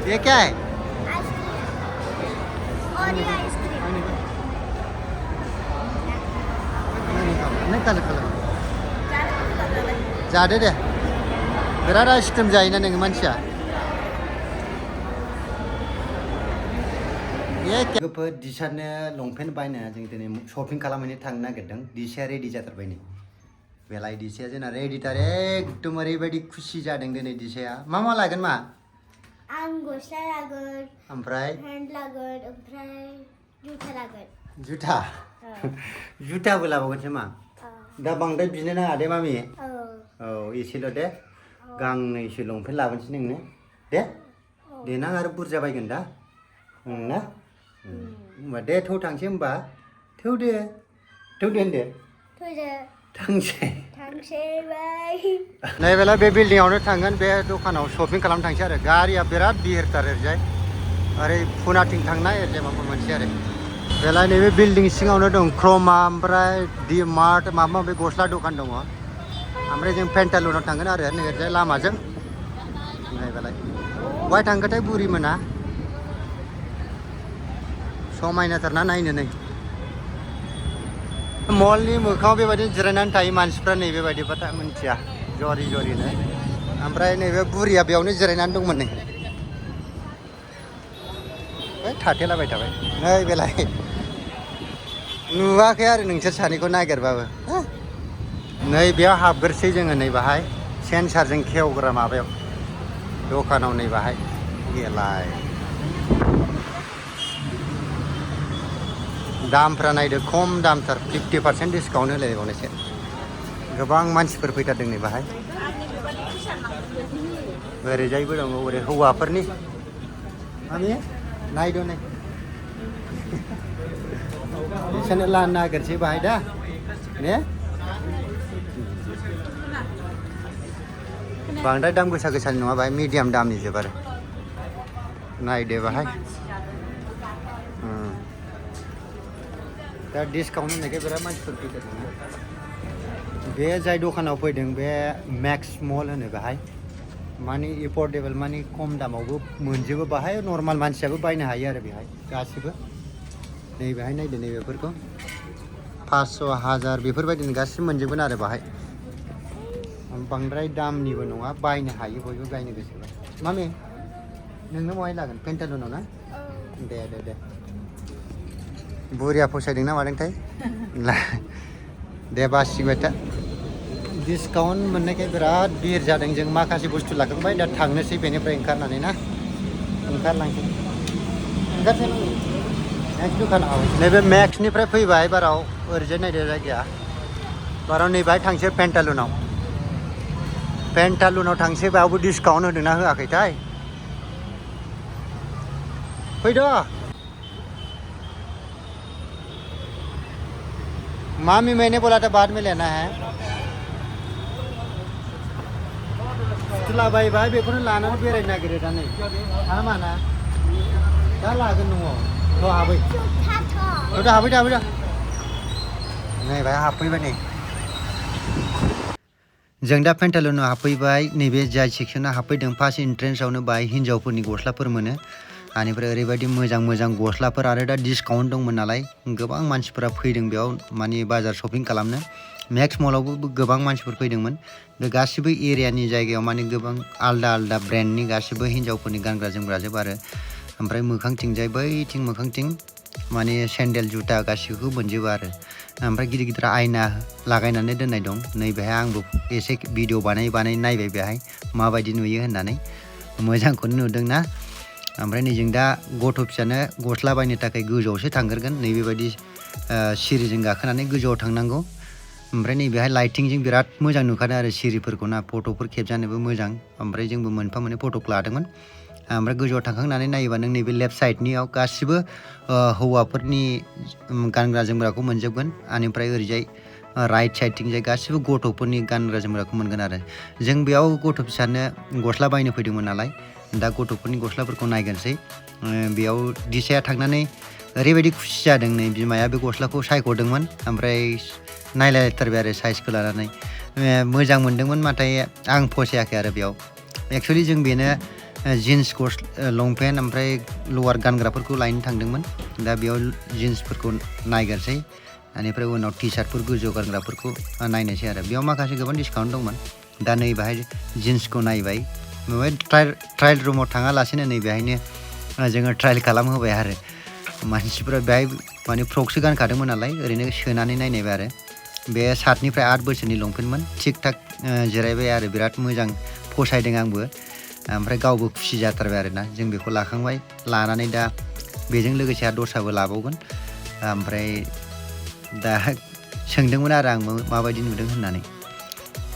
ये क्या है? ओरियो आइसक्रीम नहीं कल जादे दे बिराद आइसक्रीम जायोना नोङो मानसिया ये लोगोफोर दिसानो लंपेन्ट बायनो जों दिनै शपिं खालामहैनो थांनो नागिरदों दिसाया रेडि जाथारबाय नै बेलाय दिसाया जोंना रेडिथार एकदम ओरैबायदि खुसि जादों दिनै दिसाया मा लागोन मा आं गस्ला लागोन ओमफ्राय पेन्ट लागोन ओमफ्राय जुथा लागोन जुथा जुथाबो लाबावगोनसो मा दा बांद्राय बिनो नाङा दे मामि औ एसेल' दे गांनैसो लंपेन्ट लाबोनोसै नोंनो दे देनां आरो बुरजा बायगोन दा ना होमबा दे थौ थांसै होमबा थौ दे होनदो थांसै बाय नैबेला बे बिल्डिंआवनो थांगोन बे दखानाव शपिं खालामनो थांसै आरो गारिया बिराद बिहिरथार ओरैजाय ओरै पुनाथिं थांनाय ओरैजाय माबा मोनसे आरो बेलाय नैबे बिल्डिं सिङावनो दं क्रमा ओमफ्राय डि मार्ट माबा माबि गस्ला दखान दङ ओमफ्राय जों पेन्टालुनाव थांगोन आरो नैबेजाय लामाजों नैबेलाय बहाय थांगोनथाय बुरि मोना समायनाथारना नायनो नै मलनि मोखाङाव बेबायदिनो जिरायनानै थायो मानसिफ्रा नै बेबायदिबाथाय मिन्थिया जरिनो ओमफ्राय नैबे बुरिया बेयावनो जिरायनानै दंमोन नै थाथेलाबाय थाबाय नै बेलाय नुवाखै आरो नोंसोर सानैखौ नागिरबाबो नै बेयाव हाबग्रोसै जोङो नै बाहाय सेन्सारजों खेवग्रा माबायाव दखानाव नै बाहाय बेलाय दामफ्रा नायदो खम दामथार 50% डिसकाउन्ट होलायबावनायसो गोबां मानसिफोर फैथारदों नै बाहाय ओरैजायबो दङ ओरै हौवाफोरनि मामि नायदो नै बिसोरनो लानो नागिरसै बाहाय दा ने बांद्राय दाम गोसानि नङा बाहाय मिडियाम दामनि जोब आरो नायदो बाहाय दा डिसकाउन्ट होनायखाय बिराद मानसिफोर फैथारदों बे जाय दखानाव फैदों बे मेक्स मल होनो बेहाय माने एफर्डेबल माने खम दामावबो मोनजोबो बाहाय नर्माल मानसियाबो बायनो हायो आरो बेहाय गासिबो नैबेहाय नायदो नैबेफोरखौ 500 1000 बेफोरबायदिनो गासिबो मोनजोबगोन आरो बाहाय बांद्राय दामनिबो नङा बायनो हायो बयबो बायनो गोसोबा मामि नोंनो बहाय लागोन पेन्टालुनाव ना दे बुरिया फसायदों ना मादोंथाय दे बासिबाय था डिसकाउन्ट मोननायखाय बिराद बिहिर जादों जों माखासे बुस्थु लाखांबाय दा थांनोसै बेनिफ्राय ओंखारनानै ना ओंखारसै नेक्स्ट दखानाव नैबे मेक्सनिफ्राय फैबाय बाराव ओरैजाय नायदो जायगाया बाराव नैबाहाय थांसै पेन्टालुनाव थांसै बेयावबो डिसकाउन्ट होदों ना होआखैथाय फैद' मामी मैंने बोला था बाद में लेना है फुथुला बायबाय बेखौनो लानानै बेरायनो नागिरो दा नै माना दा लागोन न'आव थ' हाबै हाबै नै बाहाय हाबफैबाय नै जों दा पेन्टालुनाव हाबफैबाय नैबे जाय सेक्सनाव हाबफैदों फार्स्ट इन्ट्रेन्सआवनो बाहाय हिन्जावफोरनि गस्लाफोर मोनो आनिफ्राय ओरैबायदि मोजां गस्लाफोर आरो दा डिसकाउन्ट दंमोन नालाय गोबां मानसिफोरा फैदों बेयाव माने बाजार शपिं खालामनो मेक्स मलावबो गोबां मानसिफोर फैदोंमोन बे गासिबो एरियानि जायगायाव माने गोबां आलदा ब्रेन्डनि गासिबो हिन्जावफोरनि गानग्रा जोमग्रा जोब आरो ओमफ्राय मोखांथिंजाय बैथिं मोखांथिं माने सेन्देल जुथा गासिबो मोनजोबो आरो ओमफ्राय गिदिर आयना लागायनानै दोननाय दं नैबेहाय आंबो एसे भिडिअ बानाय नायबाय बेहाय माबायदि नुयो होननानै मोजांखौनो नुदोंना ओमफ्राय नै जों दा गथ' फिसानो गस्ला बायनो थाखाय गोजौआवसो थांग्रोगोन नैबेबायदि सिरिजों गाखोनानै गोजौआव थांनांगौ ओमफ्राय नैबेहाय लाइटिंजों बिराद मोजां नुखादों आरो सिरिफोरखौ ना फट'फोर खेबजानोबो मोजां ओमफ्राय जोंबो मोनफा मोननै फट'खौ लादोंमोन ओमफ्राय गोजौआव थांखांनानै नायोबा नों नैबे लेफ्ट साइडनियाव गासिबो हौवाफोरनि गानग्रा जोमग्राखौ मोनजोबगोन आनिफ्राय ओरैजाय राइट साइडथिंजाय गासिबो गथ'फोरनि गानग्रा जोमग्राखौ मोनगोन आरो जों बेयाव गथ' फिसानो गस्ला बायनो फैदोंमोन नालाय दा गथ'फोरनि गस्लाफोरखौ नायगोनसै बेयाव दिसाया थांनानै ओरैबायदि खुसि जादों नै बिमाया बे गस्लाखौ सायख'दोंमोन ओमफ्राय नायलायथारबाय आरो साइजखौ लानानै मोजां मोनदोंमोन नाथाय आं फसायाखै आरो बेयाव एक्सुवेलि जों बेनो जिन्स लंपेन्ट ओमफ्राय लवार गानग्राफोरखौ लायनो थांदोंमोन दा बेयाव जिन्सफोरखौ नायगारसै बेनिफ्राय उनाव टि सार्टफोर गोजौ गानग्राफोरखौ नायनोसै आरो बेयाव माखासे गोबां डिसकाउन्ट दंमोन दा नै बेहाय जिन्सखौ नायबाय बेवहाय ट्रायल रुमाव थाङालासेनो नै बेहायनो जोङो ट्रायल खालामहोबाय आरो मानसिफोरा बेहाय माने फ्रकसो गानखादोंमोन नालाय ओरैनो सोनानै नायनायबाय आरो बे 7निफ्राय 8 बोसोरनि लंपेन्टमोन थिक थाक जिरायबाय आरो बिराद मोजां फसायदों आंबो ओमफ्राय गावबो खुसि जाथारबाय आरोना जों बेखौ लाखांबाय लानानै दा बेजों लोगोसे आरो दस्राबो लाबावगोन ओमफ्राय दा सोंदोंमोन आरो आं माबायदि नुदों होननानै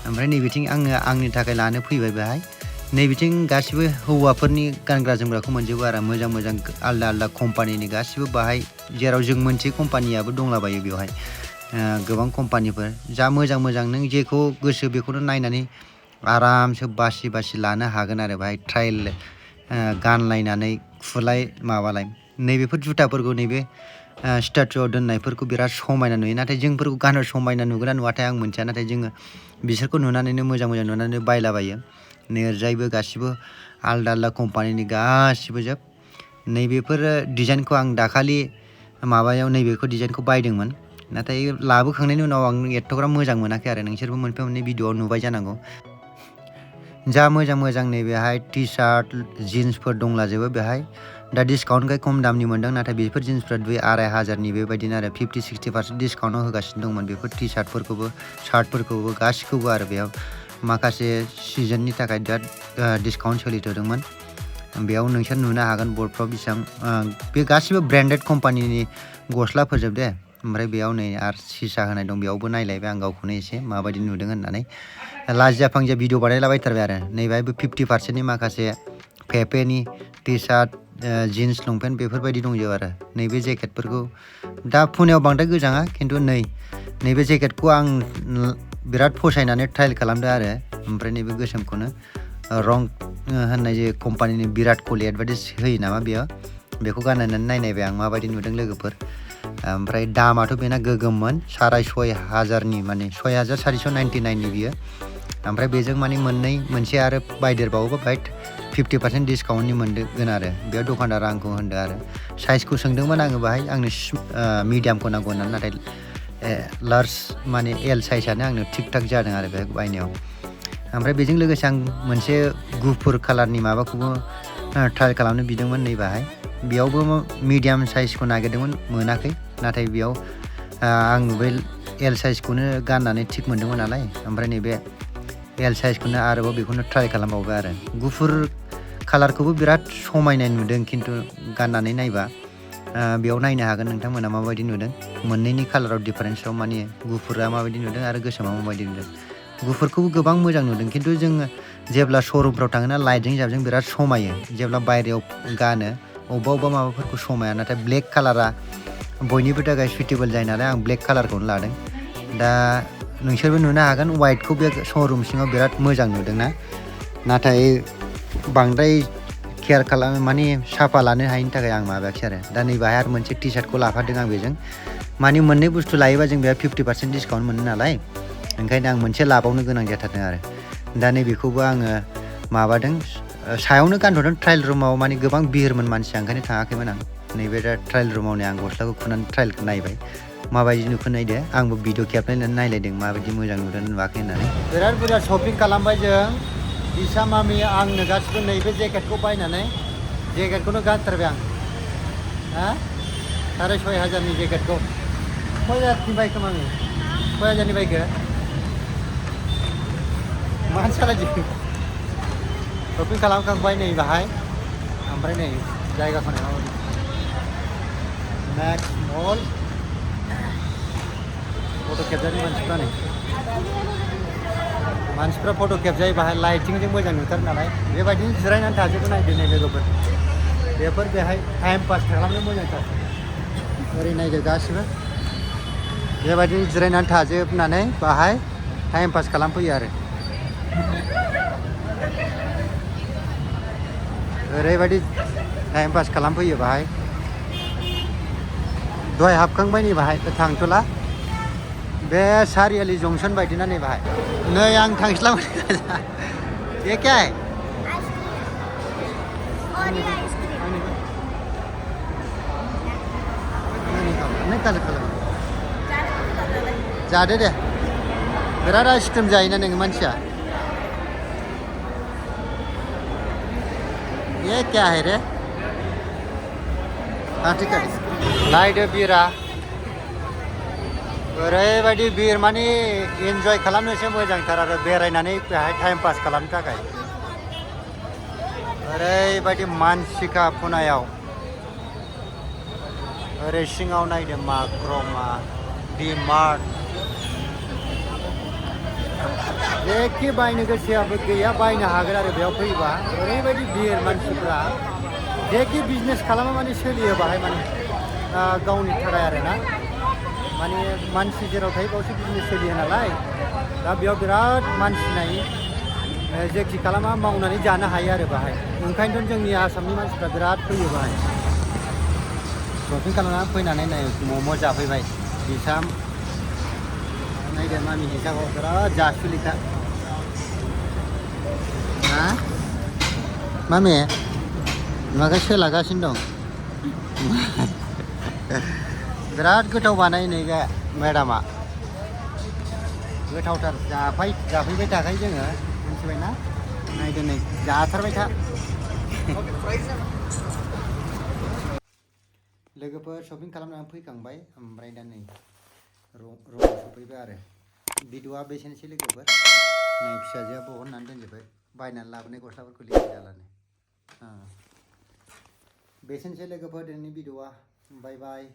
ओमफ्राय नैबेथिं आंनि थाखाय लानो फैबाय बेहाय नैबेथिं गासिबो हौवाफोरनि गानग्रा जोमग्राखौ मोनजोबो आरो मोजां मोजां आलदा आलदा कम्पानिनि गासिबो बाहाय जेराव जों मोनसे कम्पानियाबो दंलाबायो बेवहाय गोबां कम्पानिफोर जा मोजां मोजां नों जेखौ गोसो बेखौनो नायनानै आरामसे बासि बासि लानो हागोन आरो बाहाय ट्रायल गानलायनानै खुलाय माबालाय नैबेफोर जुथाफोरखौ नैबे स्टेचुआव दोननायफोरखौ बिराद समायना नुयो नाथाय जोंफोरखौ गाननो समायना नुगोना नुवाथाय आं मोनथिया नाथाय जोङो बिसोरखौ नुनानैनो मोजां मोजां नुनानै बायलाबायो नै ओरैजायबो गासिबो आलदा आलदा कम्पानिनि गासिबो जोब नैबेफोर डिजाइनखौ आं दाखालि माबायाव नैबेखौ डिजाइनखौ बायदोंमोन नाथाय लाबोखांनायनि उनाव आं एथ'ग्राब मोजां मोनाखै आरो नोंसोरबो मोनफा मोननै भिडिअ'आव नुबाय जानांगौ जा मोजां मोजां नैबेहाय टि सार्ट जिन्सफोर दंलाजोबो बेहाय दा डिसकाउन्टखाय खम दामनि मोनदों नाथाय बेफोर जिन्सफ्रा 2,500 बेबायदिनो आरो 50-60% डिसकाउन्टआव होगासिनो दंमोन बेफोर टि सार्टफोरखौबो शार्टफोरखौबो गासिखौबो आरो बेयाव माखासे सिजननि थाखाय बिराद डिसकाउन्ट सोलिथ'दोंमोन बेयाव नोंसोर नुनो हागोन बर्डफ्राव बेसेबां बे गासिबो ब्रेन्डेड कम्पानिनि गस्लाफोरजोब दे ओमफ्राय बेयाव नै आरो सिसा होनाय दं बेयावबो नायलायबाय आं गावखौनो एसे माबायदि नुदों होननानै लाजिया फांजिया भिडिअ बानायलाबायथारबाय आरो नैबेहायबो 50%नि माखासे पेपेनि टि सार्ट जिन्स लंपेन्ट बेफोरबायदि दंजोबो आरो नैबे जेकेटफोरखौ दा पुनेयाव बांद्राय गोजाङा खिन्थु नैबे जेकेटखौ आं बिराद फसायनानै ट्रायल खालामदों आरो ओमफ्राय नैबे गोसोमखौनो रं होननाय जे कम्पानिनि बिराट कलि एडभार्टाइज होयो नामा बेखौ गाननानै नायनायबाय आं माबायदि नुदों लोगोफोर ओमफ्राय दामाथ' बेना गोगोममोन 6,500नि माने 6,499नि बियो ओमफ्राय बेजों माने मोनसे आरो बायदेरबावोबा बाहाय 50% डिसकाउन्टनि मोनगोन आरो बेयाव दखानदारा आंखौ होनदों आरो साइजखौ सोंदोंमोन आङो बाहाय आंनो मिडियामखौ नांगौ होननानै नाथाय लार्ज माने एल साइजआनो आंनो थिक थाक जादों आरो बे बायनायाव ओमफ्राय बेजों लोगोसे आं मोनसे गुफुर कालारनि माबाखौबो ट्रायल खालामनो बिदोंमोन नै बाहाय बेयावबो मिडियाम साइजखौ नागिरदोंमोन मोनाखै नाथाय बेयाव आं बे एल साइजखौनो गाननानै थिक मोनदोंमोन नालाय ओमफ्राय नैबे एल साइजखौनो आरोबाव बेखौनो ट्राय खालामबावबाय आरो गुफुर कालारखौबो बिराद समायनाय नुदों खिन्थु गाननानै नायबा बेयाव नायनो हागोन नोंथांमोना माबायदि नुदों मोननैनि कालाराव डिफारेन्सआव माने गुफुरा माबायदि नुदों आरो गोसोमा माबायदि नुदों गुफुरखौबो गोबां मोजां नुदों खिन्थु जोङो जेब्ला श'रुमफ्राव थाङोना लाइटजों जाबजों बिराद समायो जेब्ला बायहेरायाव गानो अबेबा माबाफोरखौ समाया नाथाय ब्लेक कालारा बयनिबो थाखाय सुइटेबल जायो नालाय आं ब्लेक कालारखौनो लादों दा नोंसोरबो नुनो हागोन वाइटखौ बे श'रुम सिङाव बिराद मोजां नुदोंना नाथाय बांद्राय केयार खालाम माने साफा लानो हायिनि थाखाय आं माबायाखै आरो दा नैबाहाय आरो मोनसे टि सार्टखौ लाफादों आं बेजों माने मोननै बुस्थु लायोबा जों बेहा 50% डिसकाउन्ट मोनो नालाय ओंखायनो आं मोनसे लाबावनो गोनां जाथारदों आरो दा नैबेखौबो आङो माबादों सायावनो गानथ'दों ट्रायल रुमाव माने गोबां बिहिरमोन मानसिया ओंखायनो थाङाखैमोन आं नैबे दा ट्रायल रुमावनो आं गस्लाखौ खुनानै ट्रायलखौ नायबाय माबायदि नुखो नायदो आंबो भिडिअ खेबनानै नायलायदों माबायदि मोजां नुदों नुवाखै होननानै बिराद बुरजा शपिं खालामबाय जों बिसा मामि आंनो गासिबो नैबे जेकेटखौ बायनानै जेकेटखौनो गानथारबाय आं 6,500नि जेकेटखौ खय हाजारनि बायखो मामि 6,000नि बायखो मानो सालायदों शपिं खालामखांबाय नै बाहाय ओमफ्राय नै जायगाखौ नायबाय मैक्स मल फट' खेबजायो मानसिफ्रा फट' खेबजायो बाहाय लाइटिंजों मोजां नुथारो नालाय बेबायदिनो जिरायनानै थाजोबो नायदो नै लोगोफोर बेफोर बेहाय टाइम पास खालामनो मोजांथार ओरै नायदो गासिबो बेबायदिनो जिरायनानै थाजोबनानै बाहाय टाइम पास खालामफैयो आरो ओरैबायदि टाइम पास खालामफैयो बाहाय दहाय हाबखांबाय नै बाहाय थांथ'ला बे सारियालि जंसन बायदिना नै बाहाय नै आं थांस्लाबाय ये क्या है स्ट्रॉबेरी आइसक्रीम नों कालेक्ट खालाम जादो दे बिराद आइसक्रिम जायोना नोङो मानसिया ये क्या है रे हाँ ठीक है नायदो बिरा ओरैबायदि बिर माने इन्जय खालामनोसो मोजांथार आरो बेरायनानै बेहाय टाइम पास खालामनो थाखाय ओरैबायदि मानसिखा पुनायाव ओरै सिङाव नायदो माक्रमा डि-मार्ट जेखि बायनो गोसोआबो गैया बायनो हागोन आरो बेयाव फैबा ओरैबायदि बिर मानसिफ्रा जेखि बिजनेस खालामा माने सोलियो बाहाय माने गावनि थाखाय आरोना माने मानसि जेराव थायो बावसो बिजनेस सोलियो नालाय दा बेयाव बिराद मानसि नायो जेखि खालामा मावनानै जानो हायो आरो बाहाय ओंखायनोथ' जोंनि आसामनि मानसिफ्रा बिराद फैयो बाहाय शपिं खालामनानै फैनानै नै मम' जाफैबाय हिसाम नायदो मामि हिसाखौ बिराद जासुलिखा हा मामि माखौ सोलागासिनो दं बिराद गोथाव बानायो नैबे मेडामा गोथावथार जाफैबाय थाखायो जोङो मिथिबायना नायदो नै जाथारबाय था लोगोफोर शपिं खालामनानै फैखांबाय ओमफ्राय दा नै रुमाव सफैबाय आरो भिडिअआ बेसेनोसै लोगोफोर नै फिसाजोआ बहननानै दोनजोब्बाय बायनानै लाबोनाय गस्लाफोरखौ लिरबाय दालानो बेसेनोसै लोगोफोर दिनैनि भिडिअआ बाय बाय